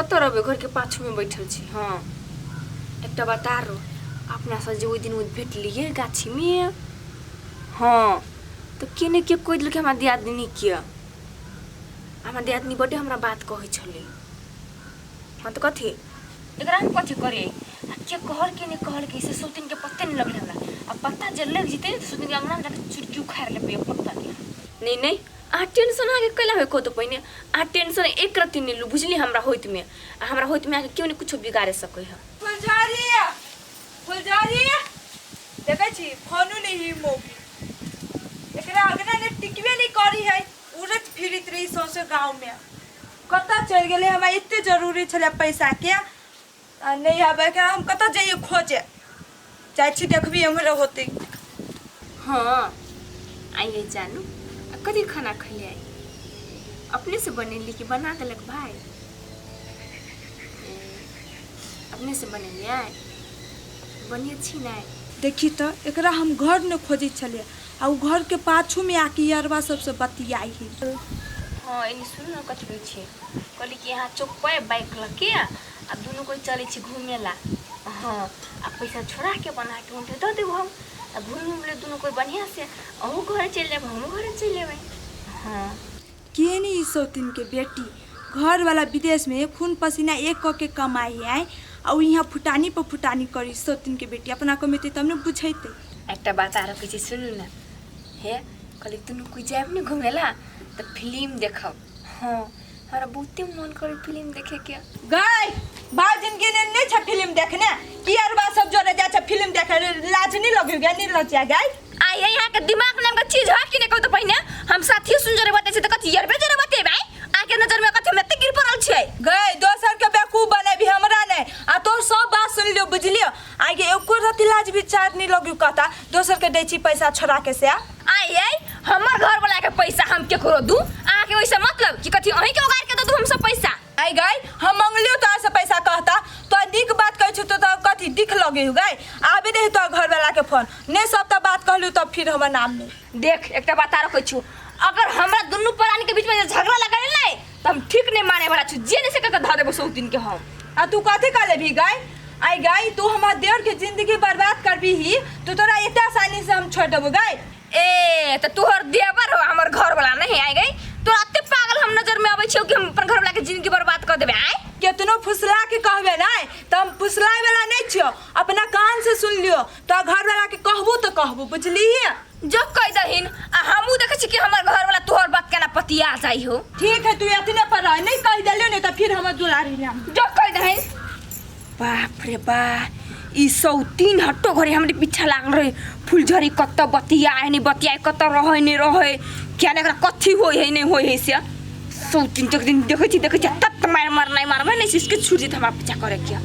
कतऽ रहबै घरके पाछूमे बैठल छी। हँ, एकटा बात आरो, अपना सब जे ओहि दिन भेटलियै गाछीमे, हँ, तऽ के ने के कहि देलकै हमरा दियादनीके। हमरा दियादनी बड्ड हमरा बात कहै छलै। हँ, तऽ कथी एकरा हम कथी करियै? आ के कहलकै नहि कहलकै से सौतिनके पते नहि लगलै हमरा। आ पता जे लागि जेतै ने तऽ सौतिनके अङ्गनामे जाकऽ चुटकी उखाड़ि लेबै पत्ताके। नहि नहि, अहाँ टेंशन अहाँके कैला होइ कहू तऽ पहिने? अहाँ टेंशन एक रत्ती नहि लू, बुझलियै? हमरा होइतमे आ हमरा होइतमे अहाँके केओ नहि कुछो बिगाड़ि सकै है। फुलझड़ी, फुलझड़ी, देखै छी फोनो नहीं ही मोगी। एकरा अगना ने टिकबे नहीं करी है, उड़ैत फिरैत रही सौंसे गाँव में। कतऽ चलि गेलै? हमरा एते जरूरी छलै पैसाके आ नहि आबै। एकरा हम कतऽ जइयै खोजे? जाइ छी, देखबी एम्हरे होतै। हँ, आइए जानू, आ कथी खाना खैले आइ? अपने से बनेली कि बना देलक भाई? ए, अपने से बनेलियै? बढ़िआँ छी ने? देखी तऽ, एकरा हम घर नहि खोजै छलियै आ ओ घरके पाछूमे आके यरबा सबसँ बतियाइ है। हँ, एनी सुनू ने, कथी कहै छियै, कहली कि यहाँ चौक पर बाइक लऽ के आ दुनू कोइ चलै छी घूमे ला। हँ, आ पैसा छोड़ा के अपन अहाँके हुनके दऽ देब हम, आ घूमि उमि लेब दुनू कोइ बढ़िआँ से। अहूँ घरे चलि जायब, हमहूँ घरे चलि अयबै। हँ। के ने ई सौतिनके बेटी, घरवाला विदेशमे खून पसीना एक कऽ के कमाइ है आ ओ यहाँ फुटानी पर फुटानी करी। सौतिनके बेटी अपना कमेतै तब ने बुझेतै। एकटा बात आरो कहै छी, सुनू ने। हे, कहली दुनू कोइ जायब ने घूमे ला तऽ फिल्म देखब। हँ, हमरा बहुते मन करे फिल्म देखेके। गई बाल जिनगी ने नहीं छ फिल्म देखने की अरबा सब जोरे जा छ फिल्म देखे, लाज नहीं लगे गे? नहीं लज्जा गई? आइ हे, यहाँ के दिमाग नाम के चीज है कि नहीं कहू तऽ पहिने? हम साथियो सुन जरे बतै छै तऽ कथी यरबे जरे बतेबै? अहाँके नजर में कथी हम एते गिर पड़ल छियै? गई, दोसर के बेवकूफ बनेबी, हमरा नहीं। आ तोर सब बात सुन लियो, बुझलियो? आगे एको रति लाज विचार नहीं लगियो, कहता दोसर के दै छी पैसा छोड़ा के से। आइ आइ, हमर घर वाला के पैसा हम केकरो दू, अहाँके ओहिसँ मतलब कि? कथी अहीं के उगाड़ के दऽ दू हम सब पैसा? आई गई, हम मंगलियो तोरा से पैसा, कहता तो नीक बात कहै छु तो कथी दिख लगे हो? गई, आबे नहीं तो घर वाला के फोन नहीं, सब तो बात कहलू तब फिर हमर नाम नहीं। देख, एकटा बात आरो कहै छु, अगर हमरा दुनू प्राणी के बीच में जे झगड़ा लगल नहीं तऽ हम ठीक नहीं माने वाला छु। जे नहीं से कह धऽ देबो सौ दिन के हम। आ तू कथी कर लेबही गई? आई गई, तू हमर देवर के जिंदगी बर्बाद करबी ही तो तोरा एते आसानी से हम छोड़ देबो गई? ए, तऽ तोहर देवर हो, हमर घर वाला नहीं। आई गई, तोरा एते पागल हम नजर में अबै छियौ कि हम अपन घर वाला के जिंदगी बर्बाद कर देबै? आय? केतनो फुसला के कहबे नहीं तो हम फुसलाए वाला नहीं छियो। अपना कान से सुन लियो तो घर वाला के कहबो तो कहबो, बुझली? जो कह दहिन, आ हमहूँ देखै छी कि हमर घर वाला तोहर बात केना पतिया जाइ हो। ठीक है, तू एतने पर रह, नहीं कह देलियो नहीं तो फिर हमर दुलारी नाम। जो कह दहिन। बाप रे बा, ई सौ तीन हट्टो घरे हमरे पीछा लागल रहे। फुलझड़ी कतऽ बतियाए नहीं बतियाए, कतऽ रहै नहीं रहै, क्या ने एकरा कथी होय है नहीं होय है से। 103 तक दिन देखै छी, देखै छी, तत मार मार नहीं मारबै नहीं इसके छूट जेत हमरा पीछा करे क्या।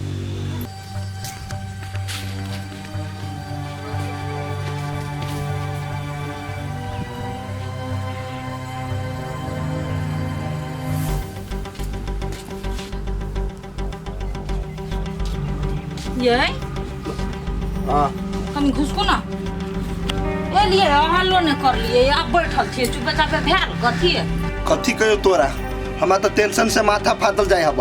ये। हाँ। कनि घुसकू ना। एलियै, हल्लो नहि करलियै, आब बैठल छियै चुपे चापे। भेल कथी? कथी कहियो तोरा, हमरा तऽ टेंशन से माथा फाटल जाय हब।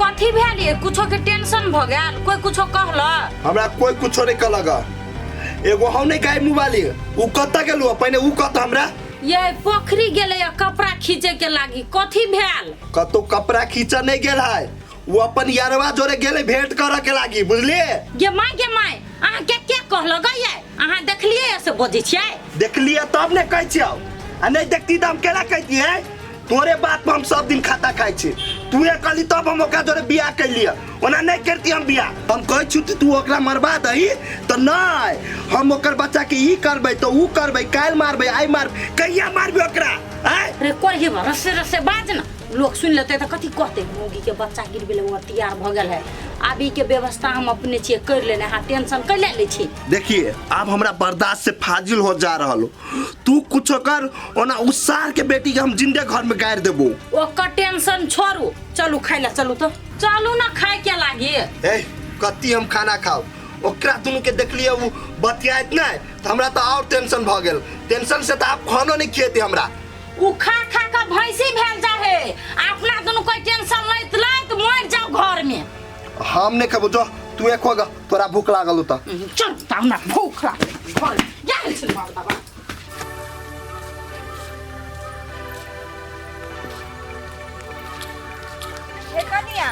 कथी भेल ये? कुछो के टेंशन भऽ गेल? कोई कुछो कहलक? हमरा कोई कुछो नहीं कहलक। एगो हम नहीं गाय मोबाइल उ कतऽ गेलू पहिने, उ कतऽ हमरा? ये पोखरी गेलै कपड़ा खींचे के लागी। कथी भेल? कतौ कपड़ा खींचा नहीं गेल है, वो अपन यारवा जोरे गेले भेंट करे के लागी, बुझलिए? गे माय, गे माय, अहाँ के के कहलक ये? अहाँ देखलियै से बजै छियै? देखलिए तब ने कहै छियौ, आ नहीं देखती तऽ हम केना कहतियै? तोरे बात पर हम सब दिन खाता खाइ छी। तूहे कहली तब हम ओकरा जोरे बियाह कैलियै, ओना नहीं करती हम बियाह। हम कहै छी तू ओकरा मरबा दही तऽ नहीं, हम ओकर बच्चा के ई करबै तऽ ऊ करबै, काल्हि मारबै, आइ मारबै, कहिया मारबै ओकरा? आँय? रे करही, रस्से रस्से बाज ना, लोग सुनि लेतै तऽ कथी कहतै? मौगी के बच्चा गिर गेलै, ओ तैयार भऽ गेल है। आब ई के व्यवस्था हम अपने छियै करि लेने। अहाँ टेंशन कैला लै छी? देखिए, अब हमरा बर्दाश्त से फाजिल हो जा रहा हो। तू कुछ कर, ओना उस सार के बेटी के हम जिंदे घर में गाड़ देबो। ओकर टेंशन छोड़ू, चलू खाइ ला। चलू तऽ चलू ना खाइ के लागी। ए, कत्ती हम खाना खाओ? ओकरा दुनू के देखलिए उ बतियाइत नहीं तो हमरा तो और टेंशन भ गेल। टेंशन से तो आप खानो नहीं खिएते हमरा। उ खा खा के भैंसी भेल जाहे, अपना दुनू कोई टेंशन लैत लैत मरि हम नहीं खेबो, जो तू एक होगा, तोरा भूख लागल होता। चल त हमरा भूख लागल घर जा छै मर्दबा। हे कनिया,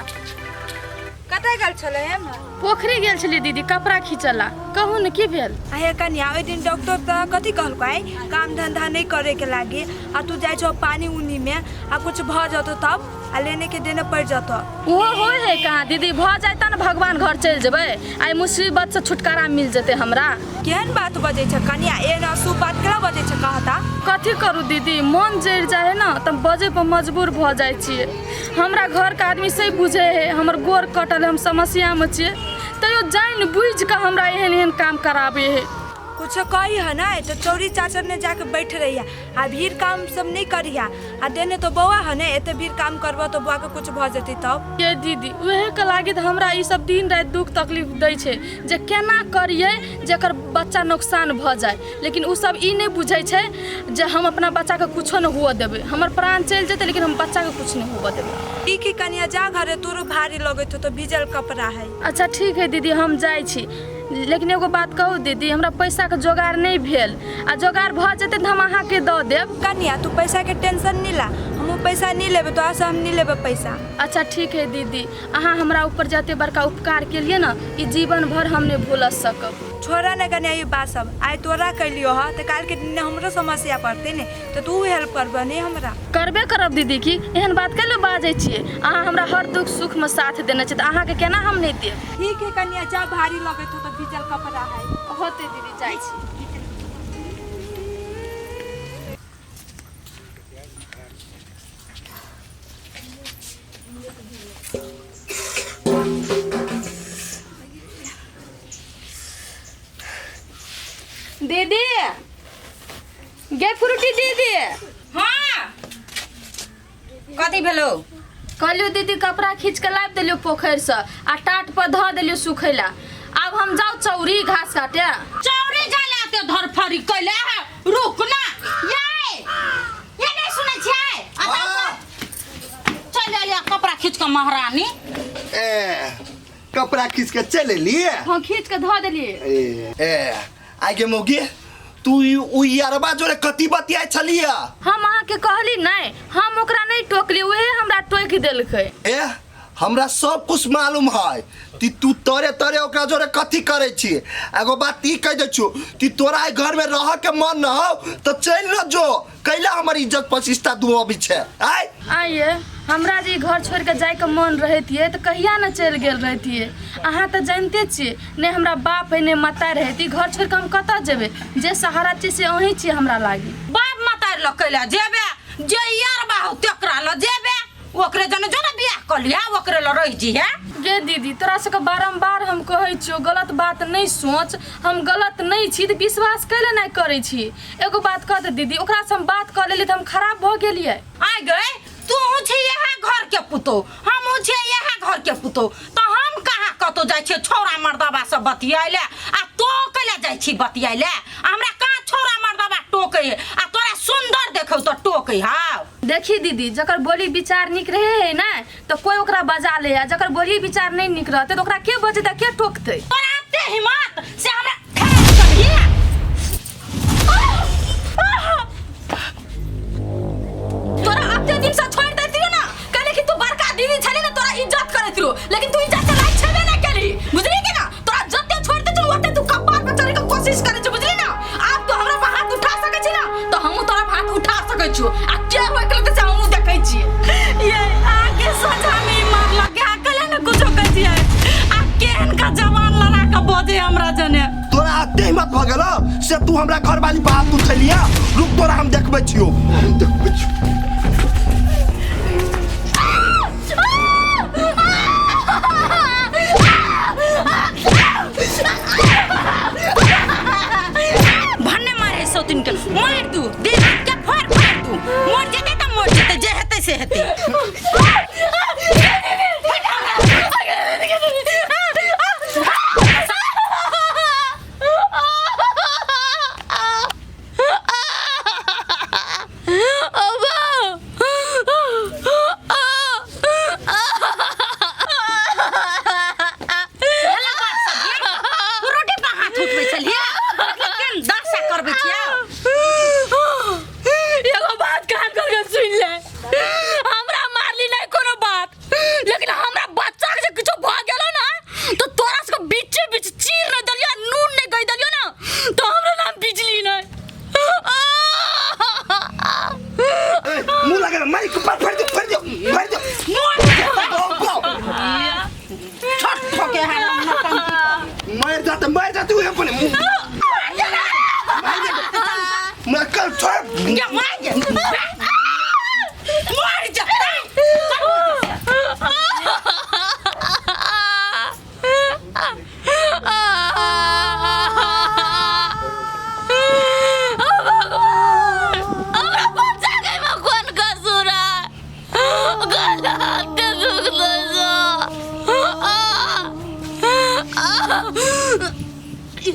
कतऽ गेल छलै हेम? पोखरि गेल छलियै दीदी कपड़ा खींचला, कहू ने की भेल? आ हे कनिया, ओहि दिन डॉक्टर तऽ कथी कहलकै? काम धंधा नहीं करे के लागी, आ तू जाइ छौ पानी उनी में आ कुछ भऽ जतौ तब आ लेने के देने पड़ जतौ। ओहो होइ है कहाँ दीदी, भऽ जाय तऽ ने भगवान घर चलि जेबै, आइ मुसीबत से छुटकारा मिल जेतै हमरा। केहन बात बजै छ कनिया, एहन अशुभ बात केना बजै छ कहता? कथी करू दीदी, मन जरि जाइ है ने तऽ बजै पर मजबूर भऽ जाइ छियै। हमरा घरके आदमी से बुझै है हमर गोर कटल है, हम समस्यामे छियै, तैयो जानि बुझि कऽ हमरा एहन एहन काम कराबै है। कुछो कही है ना तो चौरी चाचर ने जाके बैठ रही है, आ भीड़ काम सब नहीं करी है, आ देने तो बौआ है ने, एते भीड़ काम करबो तो बौआ के कुछ भऽ जेतै तब। ये दीदी उहे के लागी तऽ हमरा ई सब दिन राति दुख तकलीफ दै छै जे केना करियै जेकर बच्चा नुकसान भऽ जाय, लेकिन ओ सब ई नहि बुझै छै जे हम अपना बच्चाके कुछो नहि हुअ देबै, हमर प्राण चलि जेतै लेकिन हम बच्चाके कुछ नहि हुअ देबै। ठीक है कनिया, जा घरे, तोरो भारी लगैत हो तो भीजल कपड़ा है। अच्छा ठीक है दीदी, हम जाइ छी, लेकिन एगो बात कहू दीदी, हमरा पैसाके जोगाड़ नहि भेल, आ जोगाड़ भऽ जेतै तऽ हम अहाँके दऽ देब। कनिया तू पैसा के टेंशन नहीं ला, हम पैसा नहीं लेबै तोरा से, हम नहीं लेबै पैसा। अच्छा ठीक है दीदी, अहाँ हमरा ऊपर जते बड़का उपकार केलिए ने, ई जीवन भर हम नहि भूल सकब। छोड़ा ने कनिया ई बात सब, आइ तोरा कैलियो ह तऽ काल्हि के दिन हमरो समस्या पड़तै ने, तऽ तू हेल्प करबह ने हमरा? करबे करब दीदी, की एहन बात कैले बाजै छियै? अहाँ हमरा हर दुख सुख में साथ देने छियै तऽ अहाँके केना हम नहि देब? ठीक है कनिया, जा, भारी लगैत हो तो भीजल कपड़ा है। होतै दीदी, जाइ छी। दीदी गे फ्रूटी दीदी। हाँ कथी भेलो? कहलियो दीदी कपड़ा खींच के लाबि देलियो पोखरि से आ टाट पर धऽ देलियो सुखैला, आब हम जाउ चौरी घास काटे। चौरी जाले ते धरफरी कैले है, रुक ना ये ये नहीं सुनै छियै? चल आलिया कपड़ा खींच के महारानी। ए कपड़ा खींच के चल एलिए? हाँ खींच के धऽ देलिए। ए ए आगे मौगी, तू उ यारबा जोरे कथी बतियाइ छलिया? हम अहाँके कहली नहीं, हम ओकरा नहीं टोकली, उहे हमरा टोकि देलकै। ए हमरा सब कुछ मालूम है ती तू तोरे तोरे ओकरा जोरे कथी करै छी। एगो बात ई कहि दै छियौ ती तोरा एहि घर में रह के मन न हौ तऽ चलि न जो, कैला हमर इज्जत प्रतिष्ठा डुबबै छै? आय आइए हमरा जे घर छोड़ि के जाइके मन रहितियै तऽ कहिया ने चलि गेल रहितियै। अहाँ तऽ जानिते छियै नहि हमरा बाप है नहि माता रहती, घर छोड़ि के हम कतऽ जेबै? जे सहारा छियै से अहीं छियै हमरा लागी। बाप माता लग कैला जेबे, जे यारबा हौ तेकरा लग जेबे, ओकरे जने जो ने बियाह कऽ लिहा, ओकरे लग रहि जिहे। गे दीदी तोरा सबके बारम्बार हम कहै छियौ गलत बात नहि सोच, हम गलत नहि छी तऽ विश्वास कैले नहि करै छी। एगो बात कह दे दीदी, ओकरासँ हम बात कऽ लेलियै तऽ हम खराब भऽ गेलियै? आइ गए तू छी इएह घर के पुतोह, हमहूँ छियै इएह घर के पुतोह, तऽ हम कहाँ कतौ जाइ छियै छौड़ा मर्दबा सब बतियाइ लए, आ तो कैले जाइ छी बतियाइ लए? हमरा कहाँ छौड़ा मर्दबा टोकै है, आ तोरा सुन्दर देखौ तऽ टोकै हौ। देखी दीदी, जकर बोली विचार नीक रहे है ना तो कोई ओकरा बजा ले, आ जकर बोली विचार नहीं नीक रहते तो ओकरा के बजेतै के टोकतै? तोरा एते हिम्मत से हमरा खराब करही? तोरा एते दिन से छोड़ देती ना, कहले कि तू बड़का दीदी छली ना तोरा इज्जत करैत रहो, लेकिन तू इज्जत के लायक छेबे ना केली, बुझली कि ना? तोरा जते छोड़ देती ओते तू कपार पर चढ़े के कोशिश करै छी, बुझली ना? आब तू हमरा पर हाथ उठा सकै छी ना तो हमहूँ तोरा पर हाथ उठा सकै छियो, आ के रोक लेतै से हमहूँ देखै छियै। ये आगे सोझा में मारलक, कहले ना कुछो कहै छियै, आ केहन का जवान लड़ा के बजे हमरा जने। तोरा एते हिम्मत भऽ गेलौ से तू हमरा घरवाली पर हाथ उठेलिया? रुक तोरा हम देखबै छियौ, हम देखबै छियौ। भन्ने मारे सौतिन के मार दू, देह हाथ के फाड़ फाड़ दू, मर जेतै तऽ मर जेतै, जे हेतै से हेतै। छी।